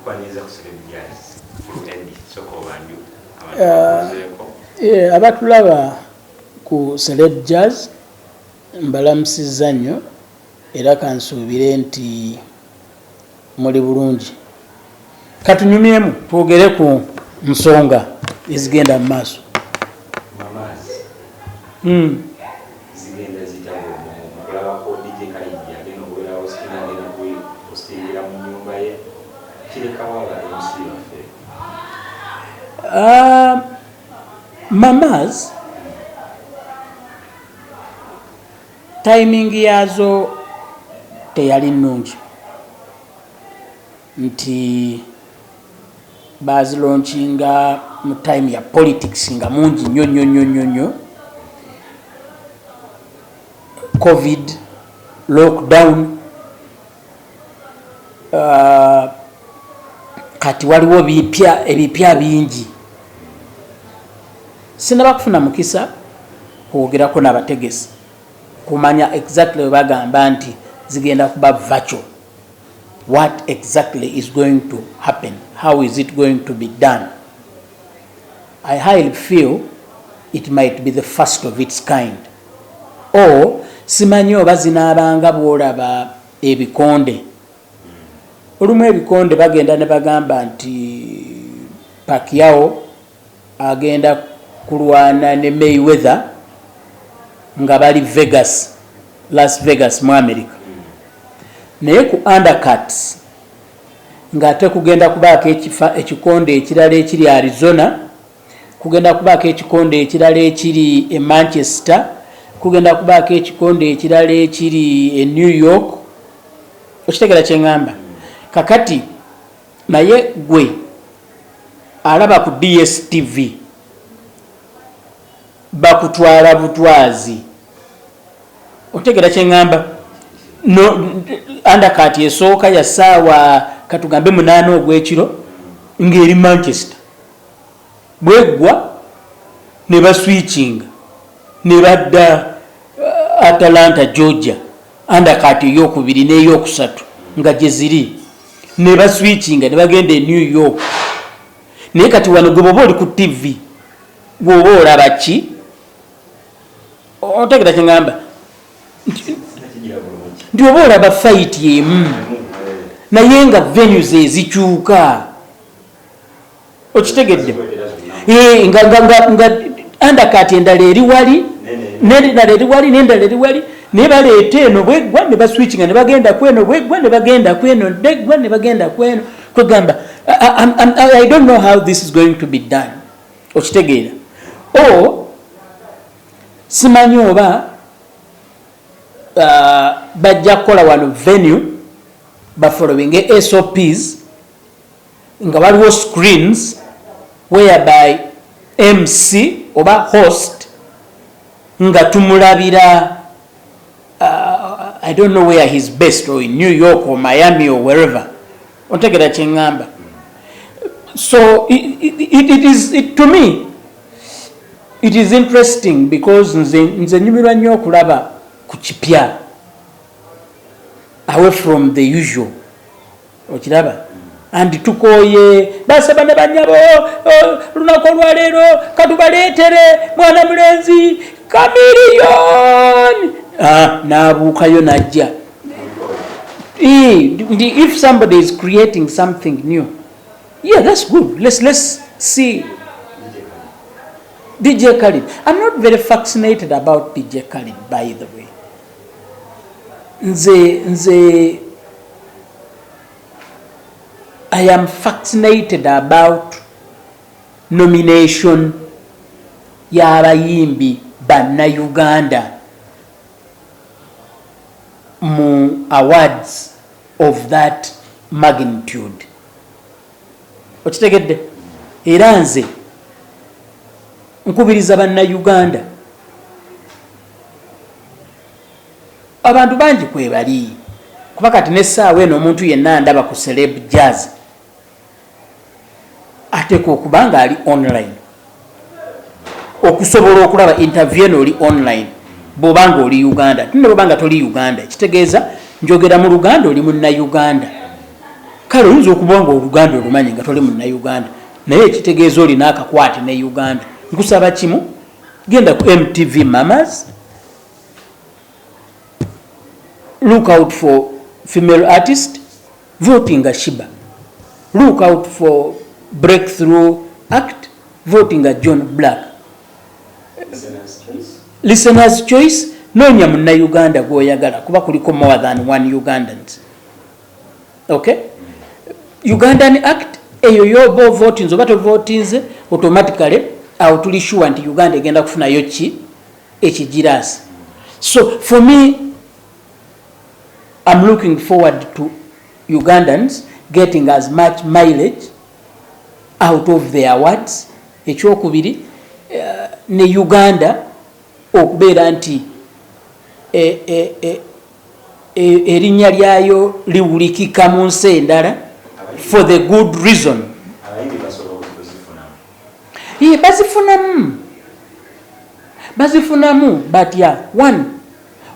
Tukwaniriza ku Celeb Jazz ku Eddie Soko Banju abantu bakuzeeko. Abatulaba ku Celeb Jazz mbalamusizza nnyo era kansuubire nti muli bulungi. Katunyumyemu twogere ku nsonga ezigenda mu maaso. Mama's zigenda zitya mukulabako DJ Khalid agenda okubeerawo skin agenda kusiingira mu nnyumba ye kirekawo aba MC baffe? Mamas timing yaazo teyali nnungi nti bazilaunchinga mu time ya politics nga mungi nnyo nnyo nnyo nnyo nnyo, COVID lockdown. Kati waliwo bipya ebipya bingi. Sinaba kufuna mukisa kwogerako n'abategesi kumanya exactly we bagamba nti zigenda kuba virtual, what exactly is going to happen, how is it going to be done. I highly feel it might be the first of its kind, or simanyi oba zinaabanga bw'olaba ebikonde. Olumu ebikonde bagenda ne bagamba nti Pacquiao agenda kulwana ne Mayweather nga bali Vegas, Las Vegas mu America, naye ku undercards ng'ate kugenda kubaako ekifa ekikonde ekirala ekiri Arizona, kugenda kubaako ekikonde ekirala ekiri e Manchester, kugenda kubaako ekikonde ekirala ekiri e New York. Okitegera kyeŋŋamba? Kakati naye gwe alaba ku DSTV bakutwala butwazi. Otegera kyeŋŋamba? No undercard esooka ya ssaawa katugambe 8 ogw'ekiro ng'eri Manchester, bweggwa ne baswitchinga ne badda Atlanta, Georgia, undercard eyokubiri n'eyokusatu nga gye ziri, ne baswitchinga ne bagenda e New York. Naye kati wano gwe bwoba oli ku TV bw'oba olaba ki? Otegera kyeŋŋamba nti oba olaba fight emu naye nga venues ezikyuka. Okitegedde? Nga undercard endala eri wali, nendala eri wali, nendala eri wali, naye baleeta eno bweggwa ne baswitchinga ne bagenda kweno, bweggwa ne bagenda kweno, beggwa ne bagenda kweno. Kwegamba I don't know how this is going to be done. Okitegeera? O simanyi oba bajja kukola wano venue bafollowing SOPs nga waliwo screens whereby MC oba host nga tumulabira, I don't know where he's based, or in New York or Miami or wherever. Otegera kyeŋŋamba? So it, to me it is interesting because nze nyumirwa nnyo okulaba ku kipya away from the usual. Okiraba? And tukooye basaba ne banyabo, "Oh, lunaku olwaleero katubaleetere mwana mulenzi Chameleone." Ah, n'abuukayo n'ajja. If somebody is creating something new, yeah, that's good. Let's see DJ Khalid. I'm not very fascinated about DJ Khalid, by the way. Nze I am fascinated about nomination y'abayimbi Bannayuganda mu awards of that magnitude. Okitegedde? Era nze nkubiriza Bannayuganda, abantu bangi kwebali, kuba kati nessaawa eno omuntu yenna ndaba ku Celeb Jazz ateekwa okuba nga ali online okusobola okulaba interview eno. Oli online bw'oba nga oli Uganda, tune bwoba nga toli Uganda, kitegeeza njogera mu Luganda, oli Munnauganda. Kale oyinza okuba nga Oluganda olumanyi nga toli Munnauganda, naye ekitegeeza olina akakwate ne Uganda. Nkusaba kimu, genda ku MTV Mamas, look out for female artist, votinga Sheebah. Look out for breakthrough act, votinga John Blaq. Listeners Choice, noonya Munnauganda gwoyagala, kuba kuliko more than one Ugandans. Okay, Ugandan act eyo yoba ovotinze oba tovotinze, automatically awo tuli sure nti Uganda egenda kufunayo ki ekigiraasi. So for me, I'm looking forward to Ugandans getting as much mileage out of the awards. Ekyokubiri, ne Uganda okubeera nti erinnya lyayo liwulikika mu nsi endala for the good reason. Bazifunamu, bazifunamu batya? One,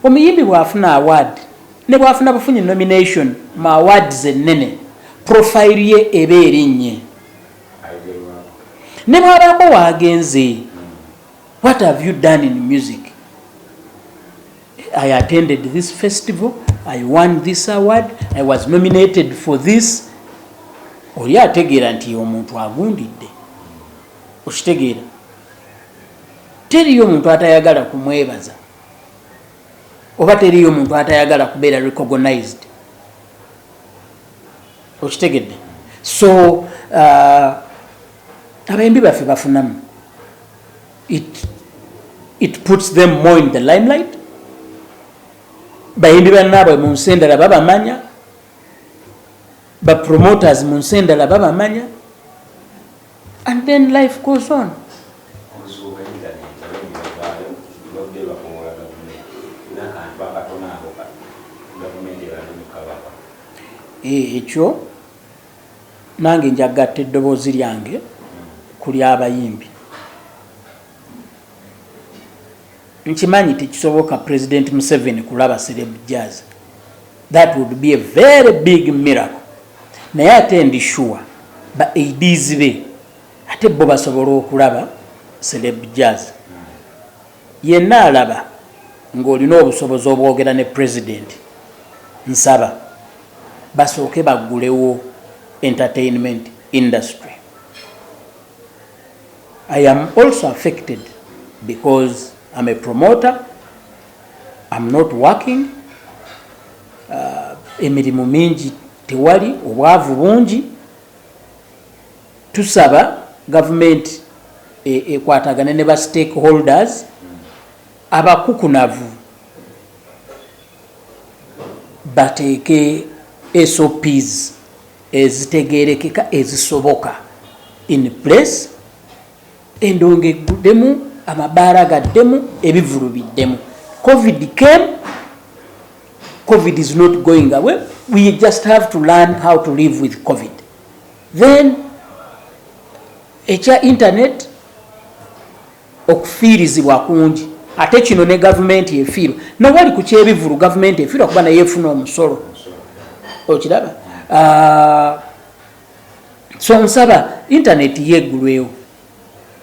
omuyimbi bw'afuna award, ne bw'afuna bufunyi nomination mu awards ennene, profile ye eba erinnye. Ne bw'abaako waagenze, "What have you done in music?" "I attended this festival, I won this award, I was nominated for this." Oli ategeera nti omuntu agundidde. Okitegeera, teriyo omuntu atayagala kumwebaza, oba teriyo omuntu atayagala kubeera recognized. Okitegedde? So abayimbi baffe bafunamu. It puts them more in the limelight. Bayimbi bannaabwe mu nsi endala babamanya, bapromoters mu nsi endala babamanya, and then life goes on. Obuzibu bwa internet, abayimbi bavaayo, babadde bakowola gavumenti n'akantu akatono ako gavumenti ebalemukabaka. Ekyo nange njagatta eddoboozi lyange ku ly'abayimbi. Nkimanyi tekisoboka President Museveni kulaba Celeb Jazz, that would be a very big miracle, naye ate ndi sure ba aides be ate bo basobola okulaba Celeb Jazz. Yenna alaba ng'olina obusobozi obwogera ne president, nsaba basooke baggulewo entertainment industry. I am also affected because I'm a promoter, I'm not working. Emirimu mingi tewali, obwavu bungi. Tusaba gavumenti ekwatagane ne ba stakeholders abakukunavu, bateeke SOPs ezitegerekeka, ezisoboka in place, endongo egguddemu, amabaala gaddemu, ebivulu biddemu. COVID came, COVID is not going away. We just have to learn how to live with COVID. Then ekya internet, okufiirizibwa kungi, ate kino ne gavumenti efiirwa. Nawali ku kyebivulu gavumenti efiirwa, kuba naye efuna omusolo. Okiraba? Ah, so nsaba internet yeggulwewo,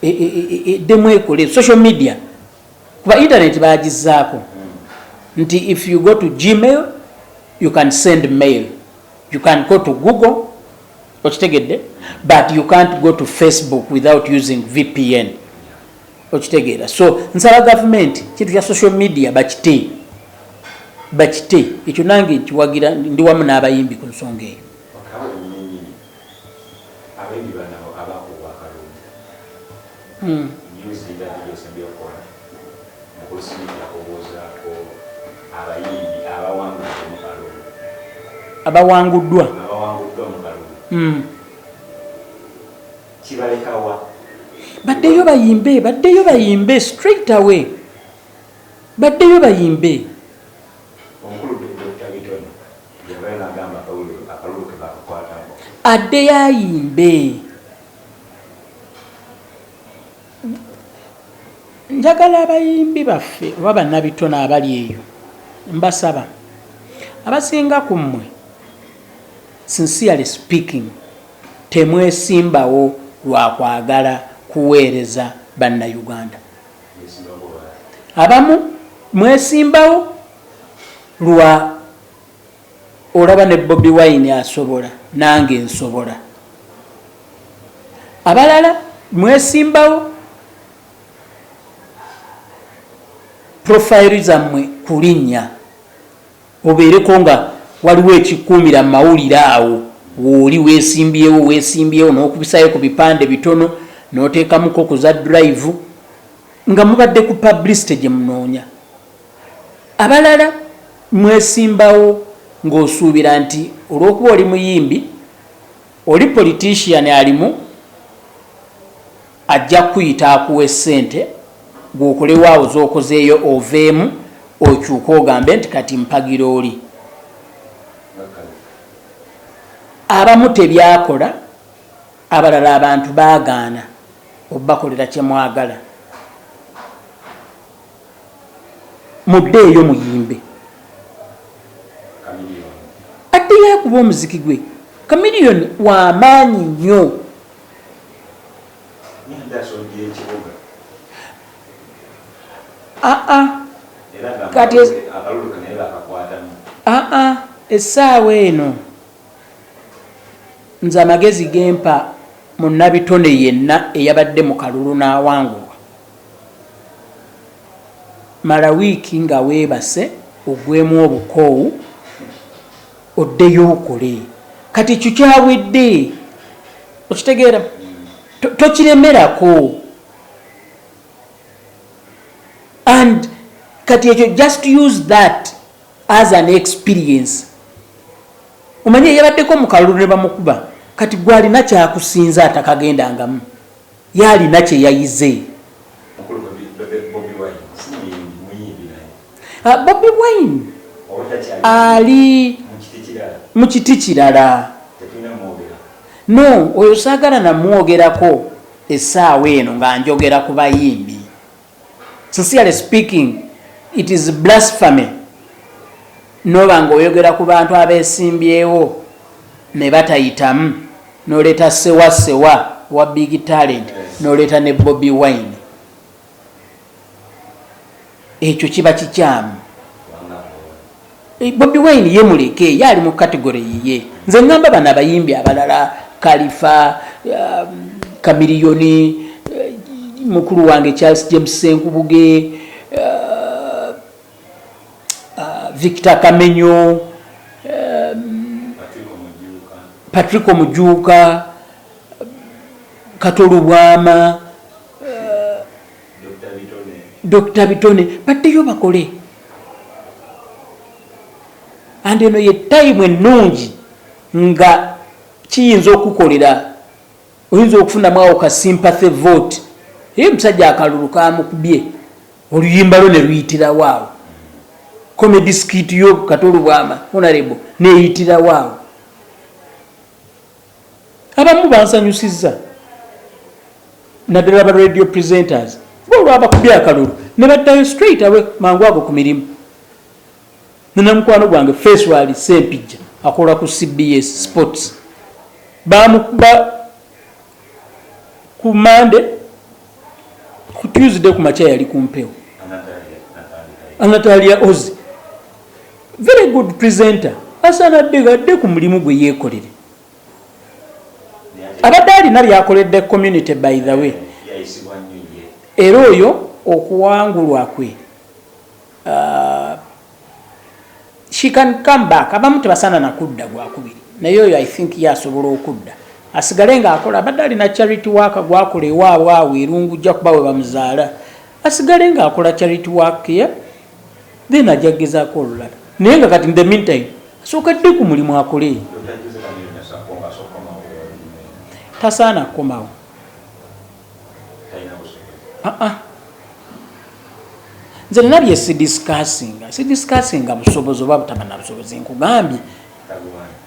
eddemu ekole social media, kuba internet bagizaako nti if you go to Gmail, you can send mail, you can go to Google. Okitegedde? But you can't go to Facebook without using VPN. Okitegeera? So nsaba gavumenti kintu kya social media bakite, bakite ekyo. Nange nkiwagira, ndi wamu n'abayimbi ku nsonga eyo. Akawo nyininyini, abayimbi bano abakuba akalulu, news interview gyosembye okukola, Mukulu Smith yakubuuzaako abayimbi abawangudde mu kalulu. Abawanguddwa? Abawanguddwa mu kalulu. Kibalekawa? Baddeyo bayimbe, baddeyo bayimbe straight away, baddeyo bayimbe. Omukulu Dr Bitono yabayo nagamba akalulu ke bakakwatako. Addeyo ayimbe. Njagala abayimbi baffe oba bannabitone abali eyo, mbasaba, abasinga ku mmwe Sincerely speaking, temwesimbawo lwa kwagala kuweereza Bannayuganda. Abamu mwesimbawo lwa olaba ne Bobi Wine asobola, nange nsobola. Abalala mwesimbawo profile zammwe kulinnya, obeereko nga waliwo ekikuumira mu mawulire awo wooli weesimbyewo, weesimbyewo n'okubisayo ku bipande bitono n'oteekamuko ku za drive nga mubadde ku publicity gye munoonya. Abalala mwesimbawo ng'osuubira nti olw'okuba oli muyimbi, oli politician alimu ajja kukuyita akuwe ssente gw'okolewo awo z'okozeeyo oveemu okyuke ogambe nti kati mpagira oli. Abamu tebyakola, abalala abantu baagaana obakolera kye mwagala. Muddeeyo muyimbe. Addeyo akube omuziki gwe. Chameleone wa maanyi nnyo. Aa kati aa essaawa eno nze amagezi gempa munnabitone yenna eyabadde mu kalulu n'awangulwa, mala wiiki nga weebase oggweemu obukoowu oddeyo okole. Kati ekyo kyawedde, okitegeera? Tokiremerako. And kati ekyo just use that as an experience. Omanyi eyabaddeko mu kalulu ne bamukuba, kati gwe alina kyakusinza atakagendangamu, ye alina kye yayize. Bobi Wine ali mu kiti kirala. No, oyo saagala namwogerako essaawa eno nga njogera ku bayimbi. Sincerely speaking, it is blasphemy noba ng'oyogera ku bantu abeesimbyewo ne batayitamu n'oleeta Sewa Sewa wa Big Talent n'oleeta ne Bobi Wine. Ekyo kiba kikyamu. Bobi Wine ye muleke, ye ali mu category yiye. Nze ngamba bano abayimbi abalala, Khalifa, Chameleone, mukulu wange Charles James Ssenkubuge, Victor Kamenyo, Patrick Omujuuka, Kato Lubwama, Dr. Bitone, baddeyo bakole. And eno ye time ennungi nga kiyinza okukolera, oyinza okufunamu awo ka sympathy vote. Ye omusajja akalulu kamukubye, oluyimba lwo ne luyitirawo awo, comedy skit yo Kato Lubwama honorable neyitirawo awo. Abamu bansanyusizza naddala ba radio presenters, bo olwabakubye akalulu ne baddayo straight away mangu ago ku mirimu. Nina mukwano gwange Feswali Sempijja akola ku CBS Sports, bamukuba ku Monday, ku Tuesday ku makya yali ku mpewo. Anatalia Ozi, very good presenter, asaana adde ku mulimu gwe yeekolere. Abadde alina byakoledde community, by the way. Era oyo okuwangulwa kwe, she can come back. Abamu tebasaana nakudda gwakubiri, naye oyo I think ye asobola okudda asigale ng'akola. Abadde alina charity work gwakola ewaabwe awo erungujja kuba we bamuzaala, asigale ng'akola charity work ye, then ajja kugezaako olulala. Naye nga kati in the meantime asooka adde ku mulimu akole. Tasaana kukomawo. Aa, nze nina bye sidiscussinga busobozi oba butaba na busobozi. Nkugambye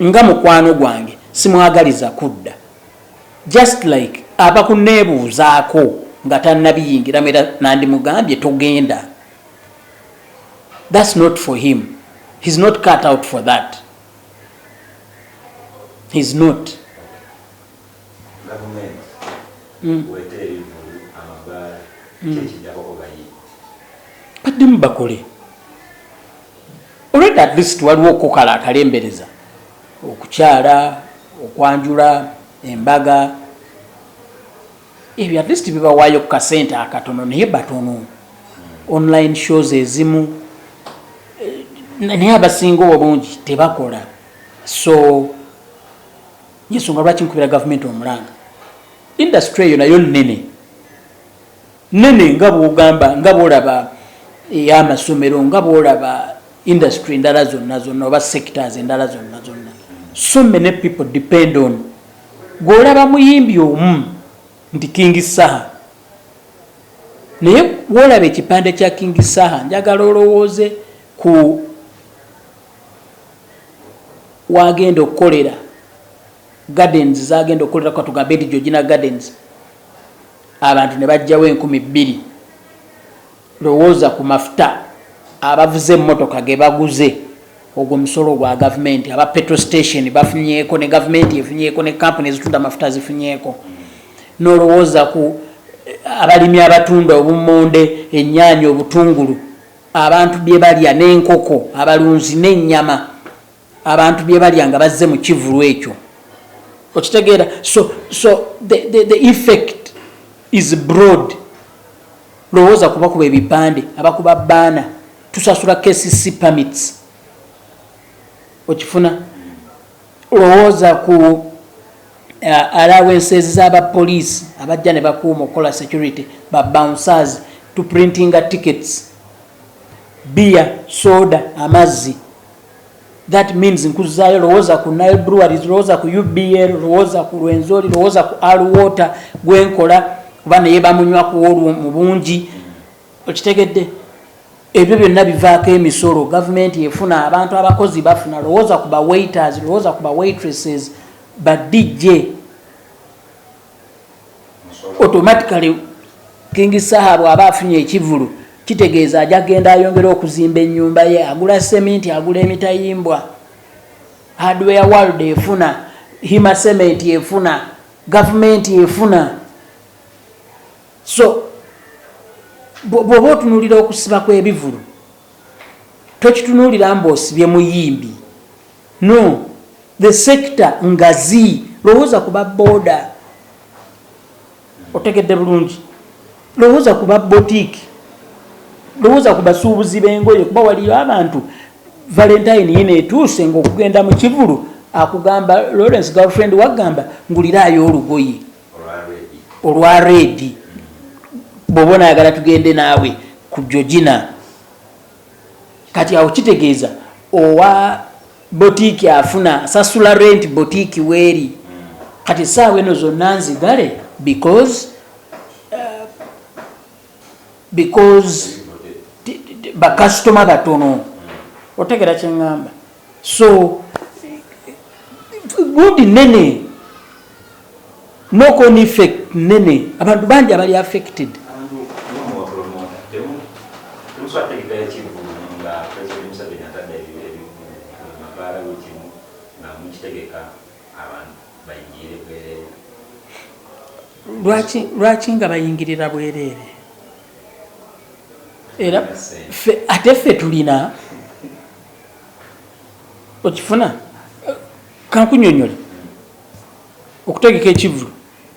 nga mukwano gwange simwagaliza kudda, just like abakuneebuuzaako nga tannabiyingiramu, era nandimugambye togenda. That's not for him, he's not cut out for that. He's not. Gavumenti weta ebivulu, amabaala, kyekiddako ko bayimbi? Baddemu bakole. Already at least waliwo okukala akalembereza okukyala, okwanjula, embaga. Ebyo at least bibawaayo ku kasente akatono, naye batono. Online shows ezimu, naye abasinga obungi tebakola. So yensonga lwaki nkubira gavumenti omulanga. Industry eyo nayo nnene nene, nga bwogamba, nga bwolaba ey'amasomero, nga bwolaba industry endala zonna zonna oba sectors endala zonna zonna. So many people depend on gwolaba muyimbi omu nti King Saha, naye wolaba ekipande kya King Saha, njagala olowooze ku wagenda okukolera, gardens zagenda okukolera. Katugambe nti Georgina Gardens, abantu ne bajjawo 2000. Lowooza ku mafuta abavuze emmotoka ge baguze, ogwo musolo gwa gavumenti. Aba petrol station bafunyeeko, ne gavumenti efunyeeko, ne kampuni ezitunda amafuta zifunyeeko. Nolowooza ku abalimi abatunda obumonde, ennyaanya, obutungulu, abantu bye balya, n'enkoko, abalunzi n'ennyama, abantu bye balya nga bazze mu kivulu ekyo. Okitegeera? So the effect is broad. Lowooza kubakuba ebipande, abakuba banner, tusasula KCC permits. Okifuna? Lowooza ku allowances z'abapoliisi abajja ne bakuuma okukola security, ba bouncers, to printinga tickets, beer, soda, amazzi. That means nkuzaayo, lowooza ku Nile Breweries, lowooza ku UBL, lowooza ku Rwenzori, lowooza ku Alwater gwenkola, kuba naye bamunywa kuolwo mu bungi. Okitegedde? Ebyo byonna bivaako emisolo, gavumenti efuna, abantu abakozi bafuna. Lowooza ku ba waiters, lowooza ku ba waitresses, ba DJ. Automatically King Saha bw'aba afunye ekivulu, kitegeeza ajja kgenda ayongera okuzimba ennyumba ye, agula seminti, agula emitayimbwa. Hardware World efuna, Hima Cement efuna, gavumenti efuna. So bw'oba otunuulira okusiba kw'ebivulu, tokitunuulira mbu osibye muyimbi. No, the sector ngazi. Lowooza ku ba boda. Otegedde bulungi? Lowooza ku ba boutique, lowooza ku basuubuzi b'engoye, kuba waliyo abantu Valentine yino etuuse nga okugenda mu kivulu akugamba, "Lawrence, girlfriend wagamba nguliraayo olugoye olwa red, bw'oba onayagala tugende naawe ku Georgina." Kati awo kitegeeza owa boutique afuna, asasula rent boutique weeri. Kati esaawa eno zonna nzigale because bakasitoma batono. Otegera kyeŋŋamba? So good nene, knock on effect nene, abantu bangi abali affected. Temusobola kutegekayo ekivulu nga President Museveni atadde mabaala, buli kimu nga mukitegeka, abantu bayingirire bwereere? Lwaki nga bayingirira bwereere? Era ate ffe tulina okifuna. Kankunyonyole, okutegeka ekivulu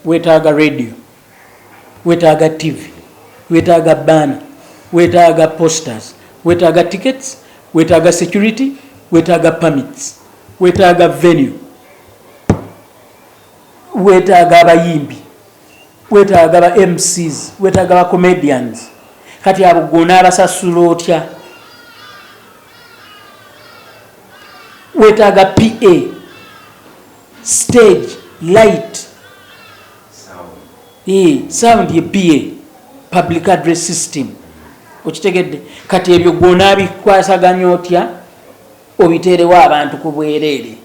weetaaga radio, weetaaga TV, weetaaga banner, weetaaga posters, weetaaga tickets, weetaaga security, weetaaga permits, weetaaga venue, weetaaga abayimbi, weetaaga ba MCs, weetaaga ba comedians. Kati abo gona abasasula otya? Weetaaga PA, stage, light, sound, ye PA, public address system. Okitegedde? Kati ebyo gwona bikwasaganya otya obiteerewo abantu ku bwereere?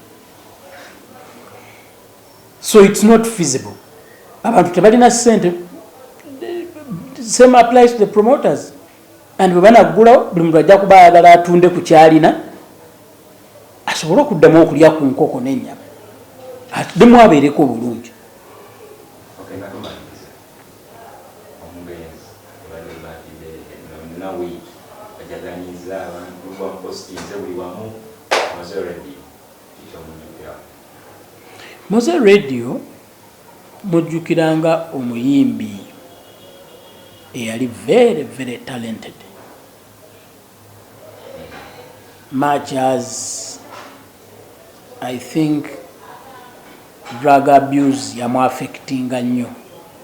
So it's not feasible. Abantu tebalina ssente. Same applies to the promoters. And bwe banaggulawo, buli muntu ajja kuba ayagala atunde ku kyalina asobole okuddamu okulya ku nkoko n'ennyama. Addemu abeereko obulungi. Okay, nga tumaliriza, omugenzi ebadde birthday na week bajaganyiza abantu, bamupostinze buli wamu. Mowzey Radio, kikyomujjukira? Mowzey Radio mujjukiranga omuyimbi eyali very, very talented, much as I think drug abuse yamuaffectinga nnyo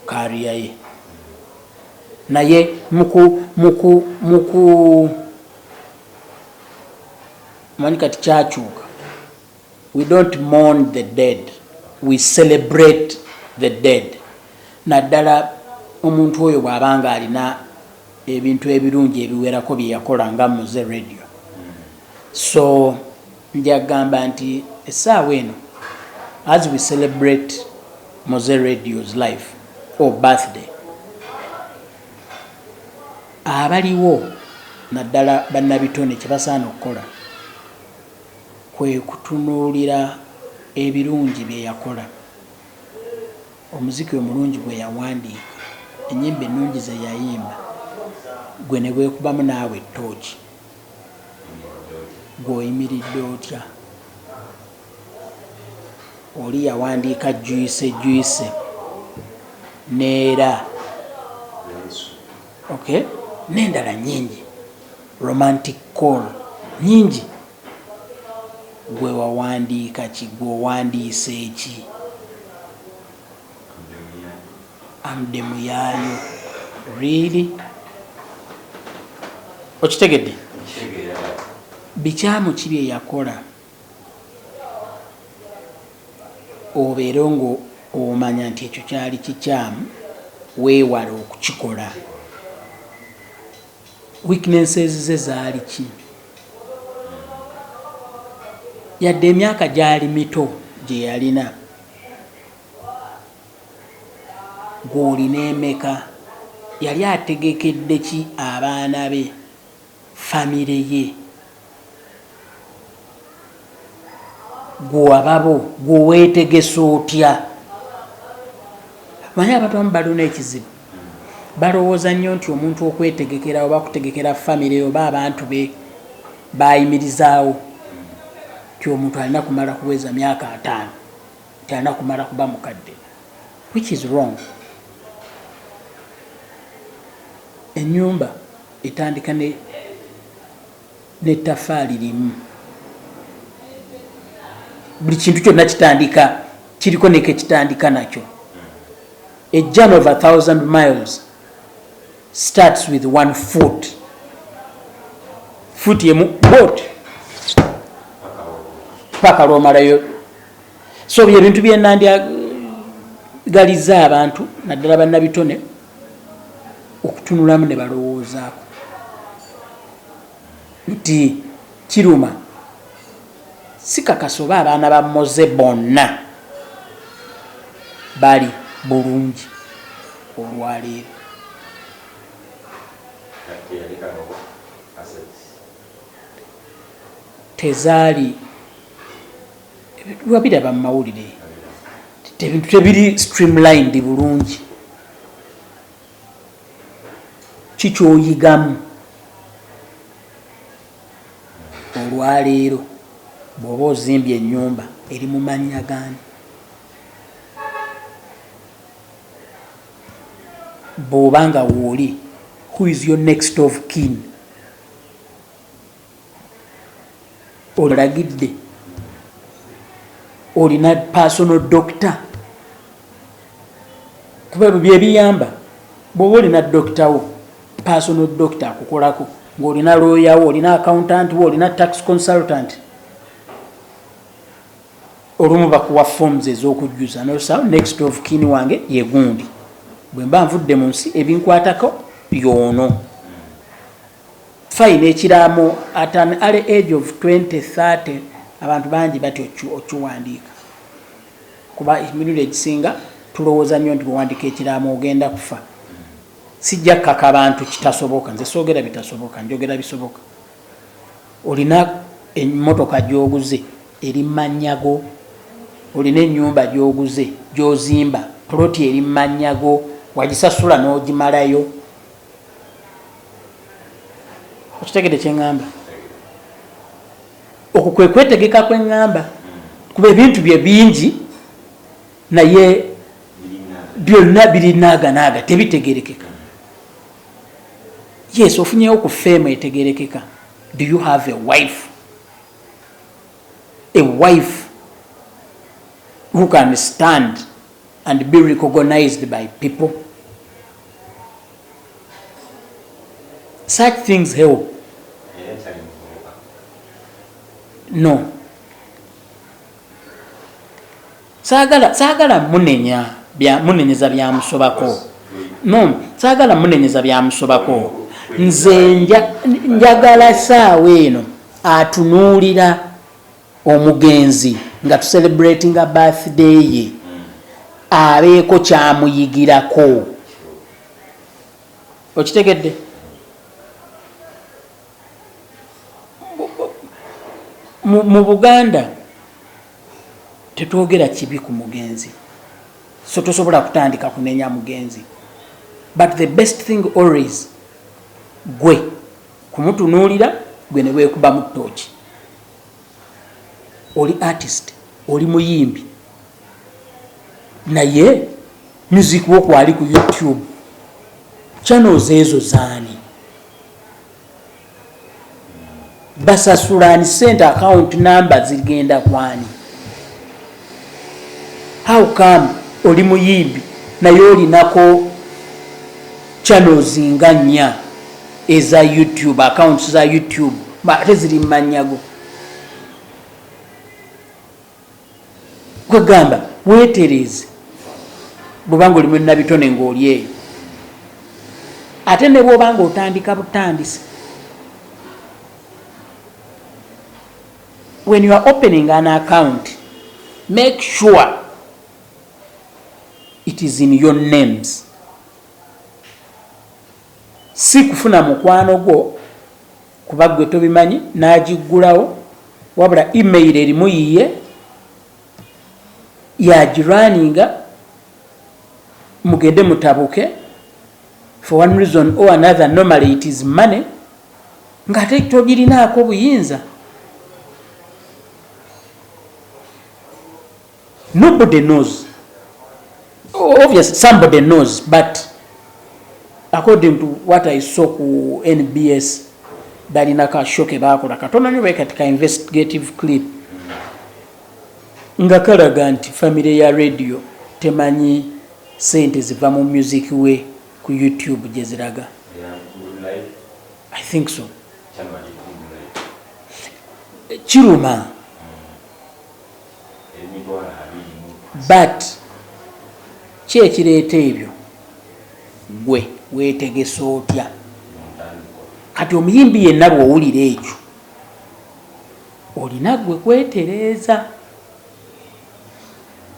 career ye, naye muku manyi kati kyakyuka. We don't mourn the dead, we celebrate the dead, naddala omuntu oyo bw'abanga alina ebintu ebirungi ebiwerako bye yakola nga Mowzey Radio. So njagamba nti essaawa eno, as we celebrate Mowzey Radio's life or birthday, abaliwo naddala bannabitone kye basaana okukola kwe kutunuulira ebirungi bye yakola, omuziki omulungi gwe yawandiika, ennyimba ennungi ze yayimba. Gwe ne bwekubamu naawe ettooki, gw'oyimiridde otya? Oli yawandiika Juice Juice neera, okay, n'endala nyingi, Romantic Call nyingi. Gwe wawandiika ki? Gwe owandiise ki? Amde muyaayo, really? Okitegedde? Bikyamu ki bye yakola obeere nga omanya nti ekyo kyali kikyamu, weewale okukikola? Weaknesses ze zaali ki? Yadde emyaka gyali mito gye yalina, gw'olina emeka? Yali ategekedde ki abaana be, famire ye? Gwe ababo, gwe weetegese otya? Manyi abantu abamu balina ekizibu, balowooza nnyo nti omuntu okwetegekera oba kutegekera famire oba abantu be bayimirizaawo, nti omuntu alina kumala kuweza myaka 50, nti alina kumala kuba mukadde, which is wrong. Ennyumba etandika ne n'ettafaali limu. Buli kintu kyonna kitandika kiriko neke kitandika nakyo. A journey of 1,000 miles starts with one foot, foot emu bot paka lwomalayo. So byebintu byenandyagaliza abantu, naddala bannabitone, okutunulamu ne balowoozaako nti kiruma. Sikakasa oba abaana ba Mowzey bonna bali bulungi olwaleero. Teyalekangako assets? Tezaali, wabiraba mu mawulire, ebintu tebiri streamlined bulungi. Kikyoyigamu olwaleero, bw'oba ozimbye ennyumba eri mu mannya gaani, bw'oba nga wooli, who is your next of kin? Olagidde olina personal doctor, kuba ebyo byebiyamba. Bw'oba olina doctor wo, personal doctor akukolako, ng'olina lawyer wo, olina accountant wo, olina tax consultant. Olumu bakuwa forms ez'okujjuza nosa next of kin wange ye gundi, bwe mba nvudde mu nsi ebinkwatako yoono. Fine, ekiraamo at an early age of 20, 30, abantu bangi batya okiwandiika, kuba emirundi egisinga tulowooza nnyo nti bwewandiika ekiraamo ogenda kufa. Sijja kkaka abantu kitasoboka. Nze soogera bitasoboka, njogera bisoboka. Olina emmotoka gy'oguze eri mannya go. Olina ennyumba gy'oguze, gy'ozimba, ploti eri mu mannya go, wagisasula n'ogimalayo. Okitegedde kye ŋŋamba? Okwo kwe kwetegeka kwe ŋŋamba, kuba ebintu bye bingi naye byonna biri naaganaaga, tebitegerekeka. Yes, ofunyewo ku fame etegerekeka. Do you have a wife? A wife who can stand and be recognized by people? Such things help. No, saagala saagala munenya bya munenyeza byamusobako. No, saagala munenyeza byamusobako. Nze njagala saawa eno atunuulira omugenzi nga tucelebratinga birthday ye, abeeko kyamuyigirako. Okitegedde? Mu Buganda tetwogera kibi ku mugenzi, so tosobola kutandika kunenya mugenzi, but the best thing always gwe kumutunuulira gwe ne weekubamu ttooki. Oli artist, oli muyimbi, naye music wo kwali ku YouTube, channels ezo zaani? Basasulani sente? Account number zigenda kwani? How come oli muyimbi naye olinako channels nga nnya eza YouTube, accounts za YouTube, ate ziri mumanyago? Kwegamba weetereeze bwobanga oli munabitone ng'oli eyo, ate ne bwoba nga otandika butandisi, when you are opening an account, make sure it is in your names. Si kufuna mukwano gwo, kuba gwe tobimanyi, n'agiggulawo, wabula email erimu yiye yagirwaninga, mugende mutabuke for one reason or another. Normally it is money, ng'ate togirinaako buyinza. Nobody knows. Obviously somebody knows, but according to what I saw ku NBS, balina ka show ke baakola katono nnyo kati ka investigative clip nga kalaga nti family ya Radio temanyi sente ziva mu music we ku YouTube gye ziraga. I think so. Kiruma, but ki ekireeta ebyo? Gwe weetegese otya? Kati omuyimbi yenna bw'owulira ekyo, olina gwe kwetereeza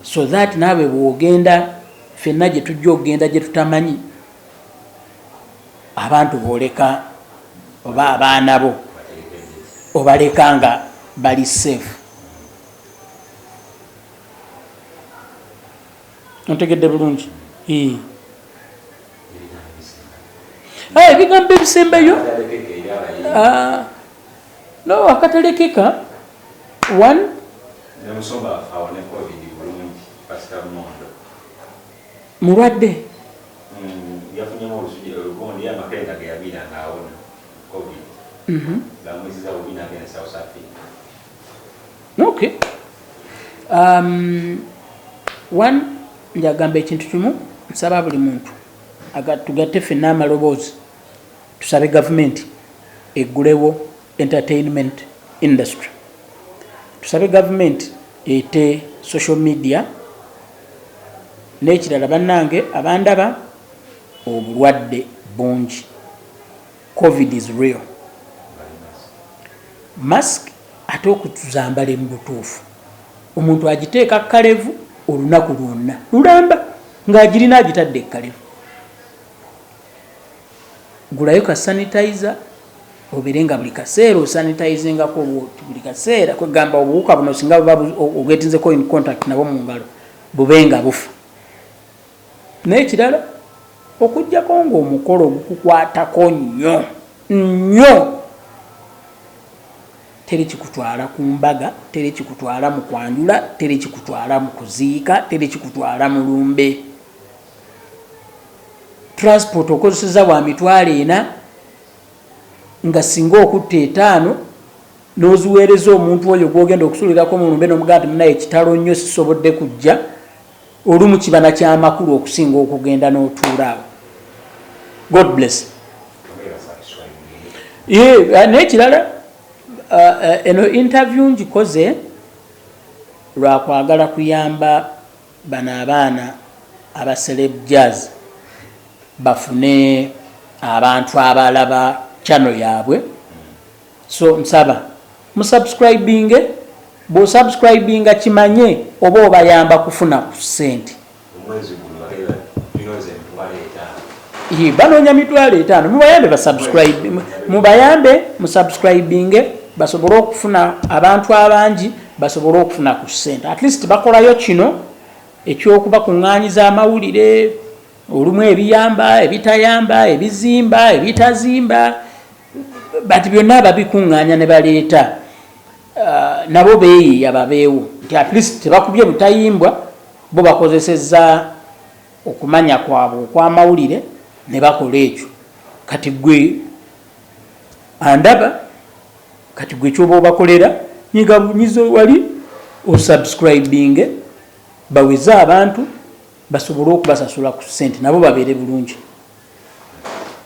so that naawe bw'ogenda, ffenna gye tujja okugenda gye tutamanyi, abantu booleka oba abaana bo obaleka nga bali safe. Ontegedde bulungi? Ebigambo ebisembayo, ah, no, akatalekeka one. Nemusumba awone COVID bulungi, Pastor Mondo. Mulwadde. Yafunyemu olusujja olugundi amakerenda ge yabiira ng'awona COVID. Bamuyisiza bubi n'agenda South Africa. Okay. One, njagamba ekintu kimu, nsaba buli muntu tugatte ffenna amaloboozi tusabe gavumenti eggulewo entertainment industry, tusabe gavumenti ete social media. N'ekirala, bannange abandaba, obulwadde bungi. COVID is real. Mask ate okutuzambala mu butuufu, omuntu agiteeka kalevu olunaku lwonna lulamba ng'agirina agitadde ekalevu. Gulayo ka sanitizer. Obeere nga buli kaseera osanitizingako bwoti buli kaseera, kwegamba obuwuka buno singa buba ogetinzeko in contact nabo mu ngalo, bube nga bufa. Naye ekirala, okugjako ng'omukolo gukukwatako nnyo nnyo, teri kikutwala ku mbaga, teri kikutwala mu kwanjula, teri kikutwala mu kuziika, teri kikutwala mu lumbe. Transport okozeseza wa 40,000, nga singa okutta 5 n'oziweereza omuntu oyo gwogenda okusulirako mu lumbe, n'omugamba nti, "Munaye, kitalo nnyo, sisobodde kujja." Olumu kiba nakyamakulu okusinga okugenda n'otuula awo. God bless. Naye kirala, eno interview ngikoze lwakwagala kuyamba bano abaana aba Celeb Jazz bafune abantu abalaba channel yaabwe. So nsaba musubscribinge. Bw'osubscribinga, kimanye oba obayamba kufuna ku ssente. Omwezi guno bakeera tunooza 50,000. Ye, banoonya 50,000. Mubayambe basubscribe, mubayambe musubscribinge, basobole okufuna abantu abangi, basobole okufuna ku ssente. At least bakolayo kino ekyokubakuŋŋaanyiza amawulire, olumu ebiyamba, ebitayamba, ebizimba, ebitazimba, but byonna babikuŋŋaanya ne baleeta. Nabo beeyiiya babeewo nti at least tebakubye butayimbwa, bo bakozesezza okumanya kwabwe okw'amawulire ne bakola ekyo. Kati gwe andaba, kati gwe kyoba obakolera, nyiga bunyizo wali osubscribinge, baweze abantu basobole okubasasula ku ssente, nabo babeere bulungi.